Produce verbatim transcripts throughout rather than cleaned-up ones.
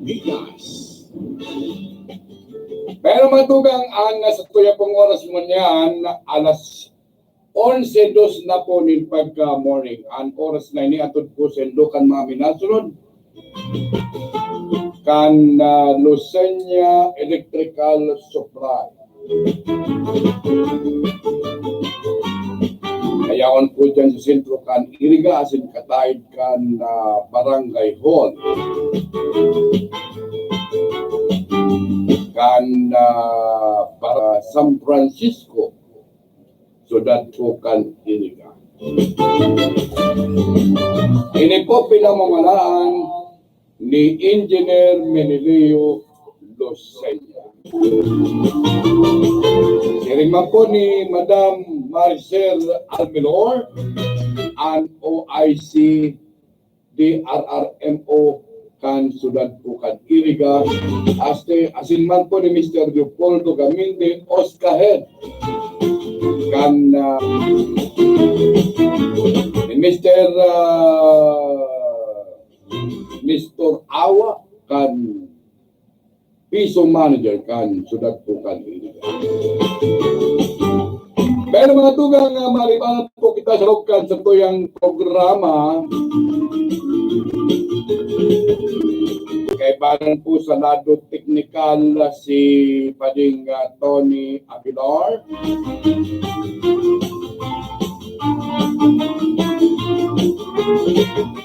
Pinas. Pero mga tugang, ang sa tuya pong oras mo niyan, alas onse dos na po nin pagka-morning. Ang oras na ini atod po sa indo kan mga minasunod kan, ah, Lucena Electrical Supply. Kaya on po dyan sa sentro kan Iriga, asin kataid kan, ah, Barangay Hall. Kan, ah, para San Francisco, syudad po kan Iriga. Ini po pinamamalaan ni Engineer Menelio Lucena. Siring man po ni Madam Maricel Almilor, an O I C D R R M O kan syudad po kan Iriga, aste, asin man po ni Mister Leopoldo Gaminde Oscahed, kan, ah, ni Mister, ah, Nestor Awa, kan piso manager kan syudad po kan Iriga. Pero mga tugang, ah, maliban po kita sa loob kan satuyang programa, kaibanan po sa lado teknikal, ah, si Pading, ah, Tony Aguilar.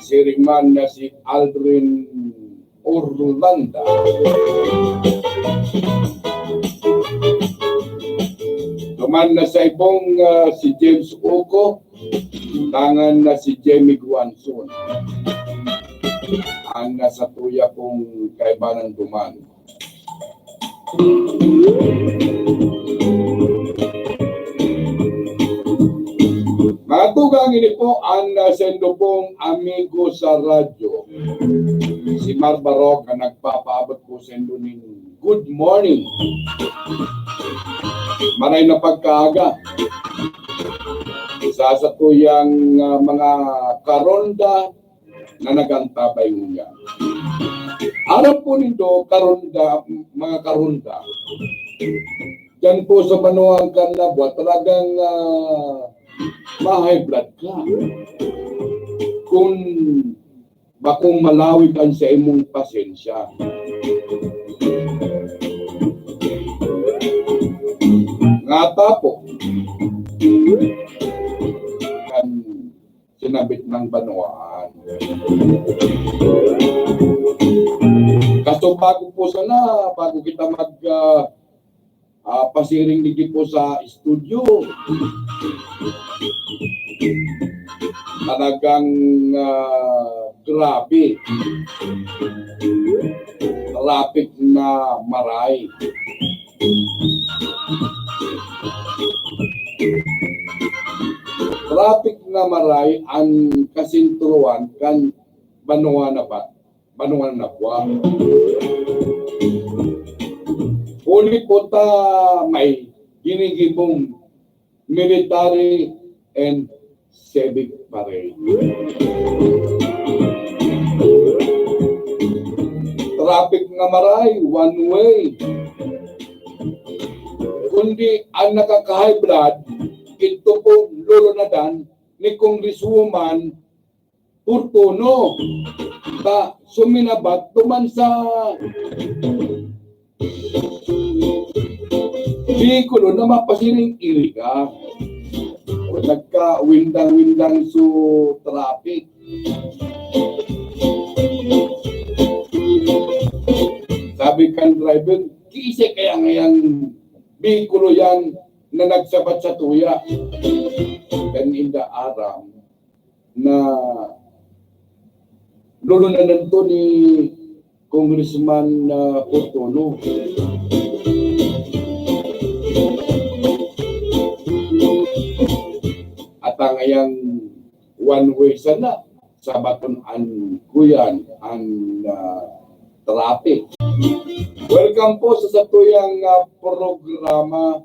Siring man na si Aldrin Orlando. Duman na sa ibong, ah, si James Uco, dangan na si Jamie Guanzon. Ang nasa tuya pong kaibanan duman. Mga tugang, ini po ang, ah, sendo pong amigo sa radyo, si Mar Barog, na nagpapaabot po sendo nin good morning. Maray na pagkaaga sa satuyang, ah, mga karonda na nag-antabay ngunyan. Aram po nindo, karonda, mga karonda, diyan po sa banwaan kan Nabua, talagang, ah, ma-high blood ka. Kung bakong malawig ang sa imong pasensya. Nga tapo, kan sinabit ng banwaan. Kaso bago po sana, bago kita mag, ah, ah, pasiring digdi po sa studio, talagang, ah, grabe. Traffic na maray. Traffic na maray ang kasentruhan kan banwa na ba, banwa na Nabua. Huli po ta may ginigibong military and civic parade. Traffic na maray, one way. Kundi ang nakaka-high blood, ito pong lulunadan ni Congresswoman Fortuno. Ta, suminabat duman sa behikulo na mapasiring Iriga. O, nagkawindang-windang su traffic. Sabi kan driver, "Kiisay kaya ngayang behikulo yan na nagsabat sa tuya?" Kan inda aram na lulunadan to ni Congressman, ah, Fortuno. At ang ayang one way sana, sabaton an kuyan, an, ah, traffic. Welcome po sa satuyang, ah, programa,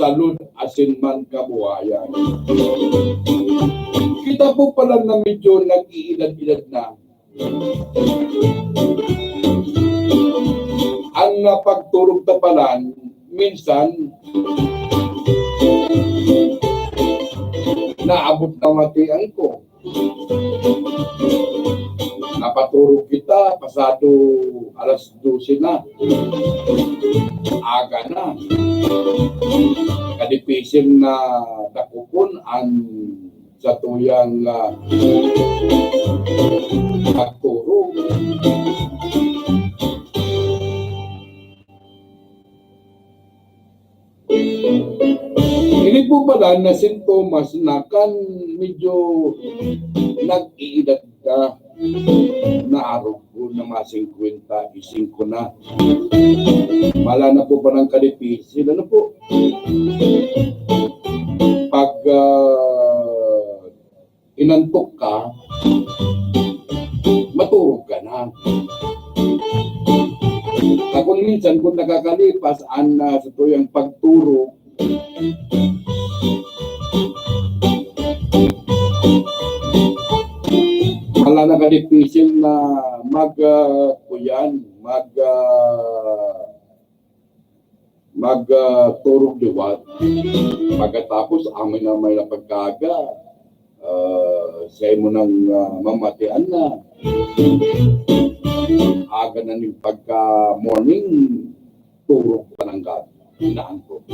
Salud asin man Kabuhayan. Kita po pala na medyo nag-iidad-idad na. na pagturog ta palan, minsan, naabot na matian ko. Napaturog kita, pasado alas dose na. Aga na. Kadipisil na dakopon an satuyang, ah, pagturog. Ini po pala na sintomas na kan medyo nag-iidad ka, na arog ko na mga singkwenta y singko na. Wala na po ba ng kadipisil? Ano po? Pag, ah, inantok ka, maturog ka na. Kung minsan, kung nakakalipas an, ah, satuyang pagturog, wala na kadipisil na mag, ah, kuyan, mag, ah, mag, ah, turog liwat. Pagkatapos, amay na may na pagkaaga, ah, sa imo nang, ah, mamatian na. Aga na ning pagka-morning, turog pa ng gabi. Inaantok.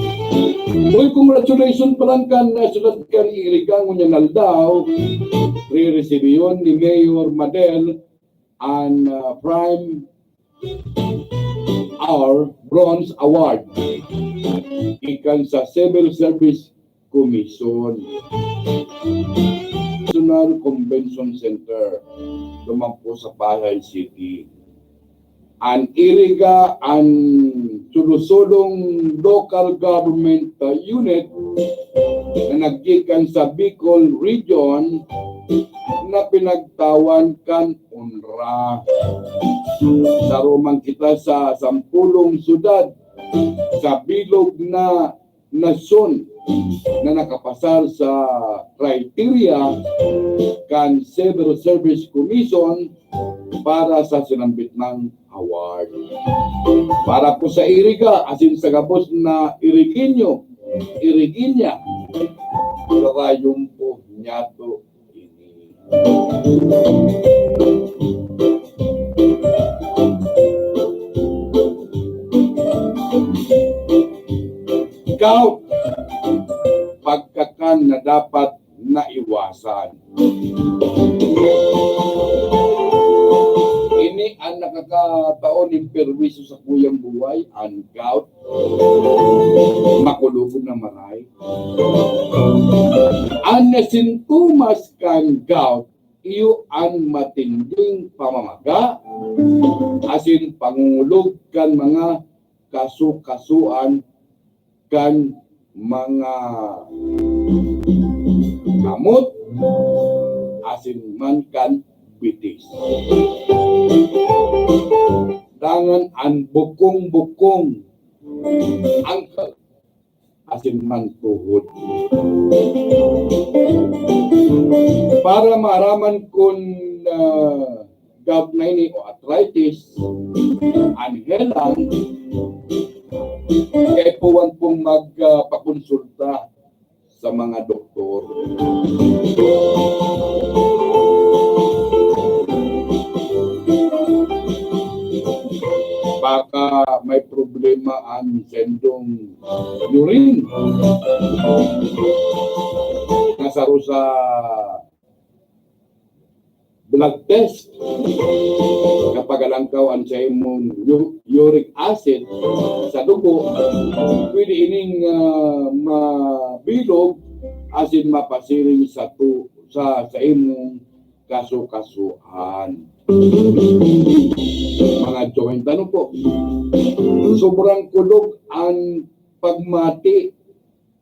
Uy, congratulations pa lang kan, ah, syudad kan Iriga, ngunyan aldaw, re-resibiyon ni Mayor Madel an, ah, Prime Hour Bronze Award gikan sa Civil Service Commission, National Convention Center, duman po sa Pasay City. An Iriga, an solo-solong local government, uh, unit na naggikan sa Bicol Region na pinagtawan kan onra. Saro man kita sa sampolong syudad sa bilog na nasyon na nakapasar sa criteria kan Civil Service Commission para sa sinambit nang award. Para po sa Iriga, asin sa gabos na Irigenyo, Irigeña, garayon po niyato ini. Gout, pagkakan na dapat naiwasan. Ini an nakakatao nin perwisyo sa kuyang buhay, an gout, makulog na maray. An sintomas kan gout, iyo an matinding pamamaga asin pangungulog kan mga kaso-kasoan kan mga kamot asin man kan bitis. Dangan an bukong-bukong, angkag asin man tuhod. Para maaraman kun, ah, gout na ini o arthritis, an helang, kaipuhan pong mag, ah, pakonsulta sa mga doktor. Baka may problema an saindong urine. Nasaro sa blood test. Kapag alangkaw an sa imong u-, uric acid sa dugo, pwede ining, ah, mabilog asin mapasiring sa tu-, sa, sa imong kaso-kasuhan. Mga joint, ano po? Sobrang kulog an pagmati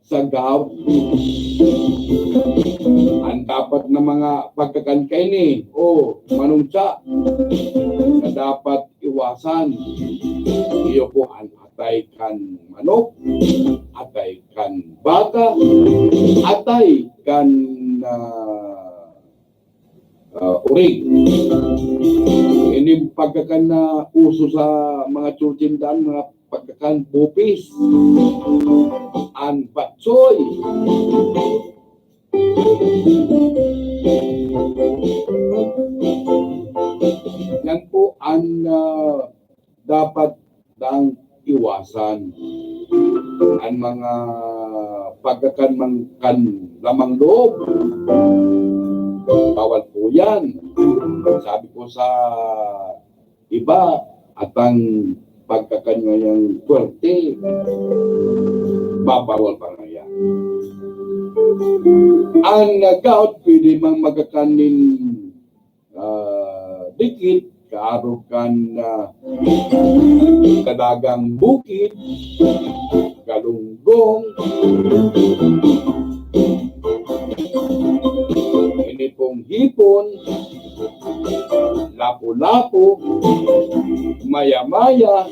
sa gout. An dapat na mga pagkakan kaini, o manungsa, na dapat iwasan. Iyo po an atay kan manok, atay kan baka, atay kan, ah, ah, urig. Ini pagkakan na uso sa mga tsutsindaan, mga pagkakan bupis, an batsoy. Yan po ang, ah, dapat nang iwasan. Ang mga pagkakan man kan lamang loob, bawal po yan. Sabi ko sa iba, at ang pagkakan ngayang puwerte, babawal pa ngaya. Ang gout, pwede mang magkakan nin, ah, dikit, kaarog kan, ah, kadagang bukid, galunggong, ini pong hipon, lapu-lapu, maya-maya,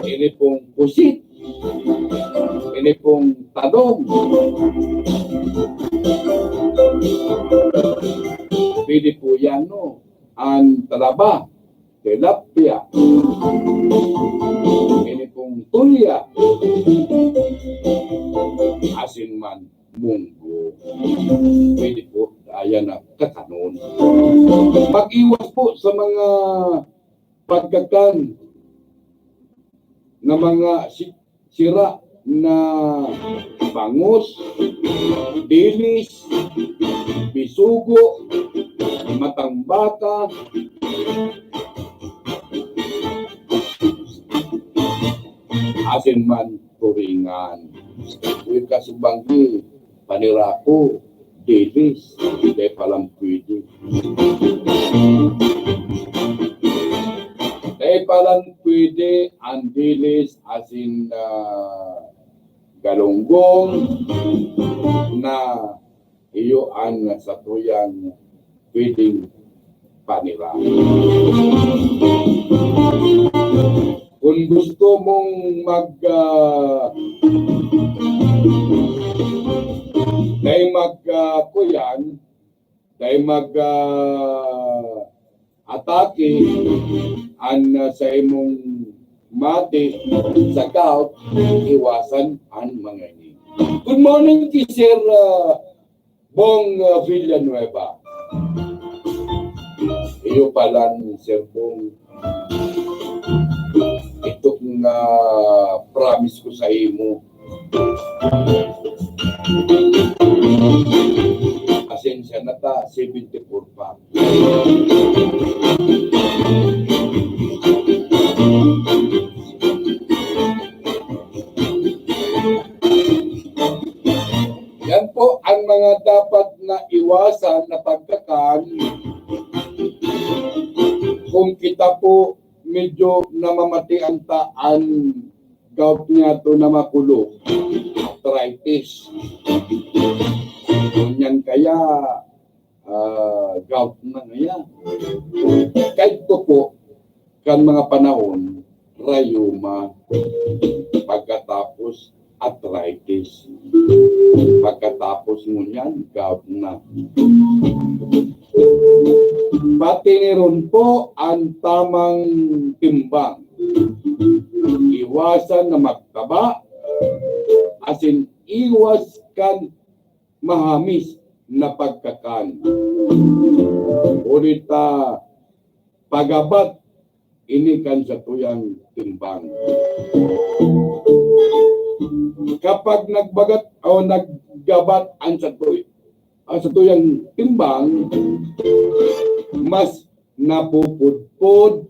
ini pong pusit, ini pong talong. Pwede po yan, no? Ang talaba, tilapia, ini pong tuya, asin man, munggo. Pwede po, ayan na, kakanon. Mag-iwas po sa mga pagkakan na mga si-, sira na bangus, dilis, bisugo, matang baka, asin man turingan. Uy, kasubanggi, panirako, dilis, dai palan pwede. Dai palan pwede ang dilis asin, ah, galunggong na iyo ang satuyang pwedeng panira. Kung gusto mong mag, ah, dai mag, ah, kuyan, dai mag, ah, atake an, ah, sa imong mati sa gout, iwasan an mga ini. Good morning ki Sir, ah, Bong, ah, Villanueva. Iyo palan, Sir Bong. Ito nga promise ko sa imo. Pasensya na ta, seventy-four pa. Yan po ang mga dapat na iwasan na pagkakan. Kung kita po medyo namamatian ta an gout niya to na makulog, arthritis. Ngunyan kaya, ah, gout na ngayan. Kaidto po, kan mga panahon, rayuma, pagkatapos arthritis, pagkatapos ngunyan, gout na. Patiniron po ang tamang timbang. Iwasan na magtaba, asin iwas kan mahamis na pagkakan. Huli ta pagabat ini kan satuyang timbang. Kapag nagbagat o naggabat ang satuy-, ang satuyang timbang, mas napupudpod,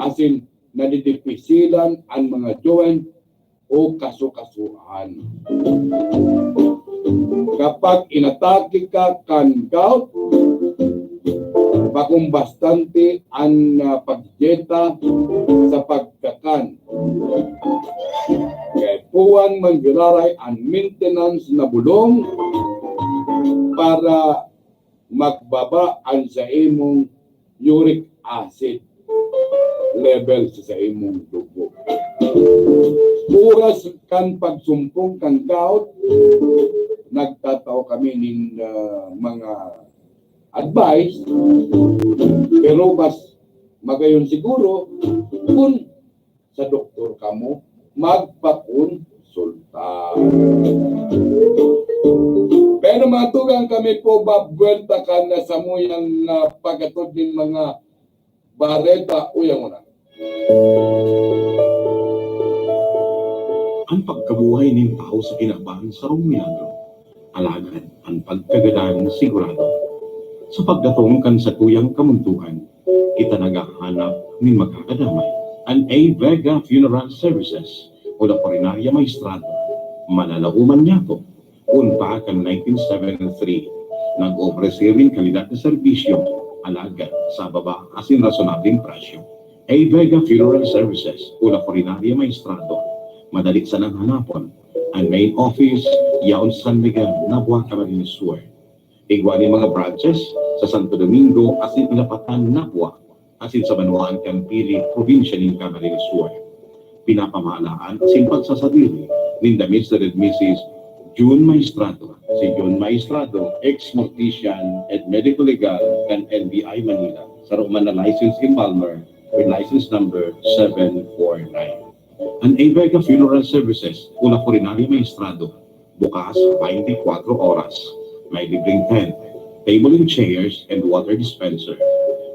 asin nadidipisilan an mga joint o kasukasuan. Kapag inatake ka kan gout, bakong bastante an, ah, pagdieta sa pagkakan. Kaipuhan manggiraray an maintenance na bulong para magbaba an sa imong uric acid level sa, sa imong dugo. Oras kan pagsumpong kan gout, nagtatao kami nin, ah, mga advice, pero mas magayon siguro kung sa doktor kamo magpakonsulta. Pero mga tugang, kami po babwelta kan samuyang, ah, pagkatod nin mga bareta. Uyang una. An pagkabuhay nin tawo sa kinaban sarong milagro. Alagad an pagkagadan sigurado. Sa pagdatong kan satuyang kamuntoan, kita naghahanap nin makakadamay. An A Vega Funeral Services o La Funeraria Maestrado, manalauman niyato. Kun pa kan nineteen seventy-three, nag-oferesir nin kalidad na serbisyo, alagad sa baba asin rasonableng presyo. A Vega Funeral Services o La Funeraria Maestrado, madali sanang hanapon. An main office yaon sa San Miguel, Nabua, Camarines Sur. Igwa nin mga branches sa Santo Domingo asin Ilapatan, Nabua, asin sa banwaan kan Pili, probinsya nin Camarines Sur. Pinapamahalaan asin pagsasadiri ninda Mister and Missus Jun Maestrado. Si Jun Maestrado, ex-mortician and medical legal kan N B I Manila, saro man na license in Malmer with license number seven four nine. An A Vega Funeral Services o La Funeraria Maestrado, bukas twenty-four oras. May libreng tent, table and chairs, and water dispenser.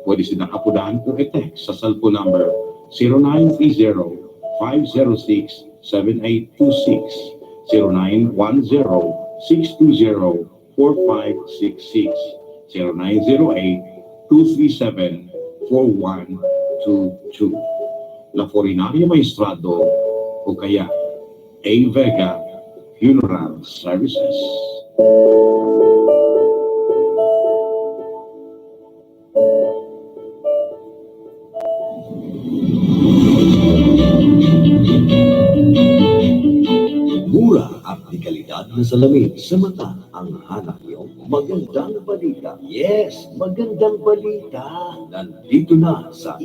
Pwede sinda apodan o i-text sa cellphone number zero nine three zero, five zero six, seven eight two six, zero nine one zero, six two zero, four five six six, zero nine zero eight, two three seven, four one two two. La Funeraria Maestrado o kaya A Vega Funeral Services. Mura at dekalidad na salamin sa mata ang hanap niyo. Magandang balita. Yes, magandang balita. Nandito na sa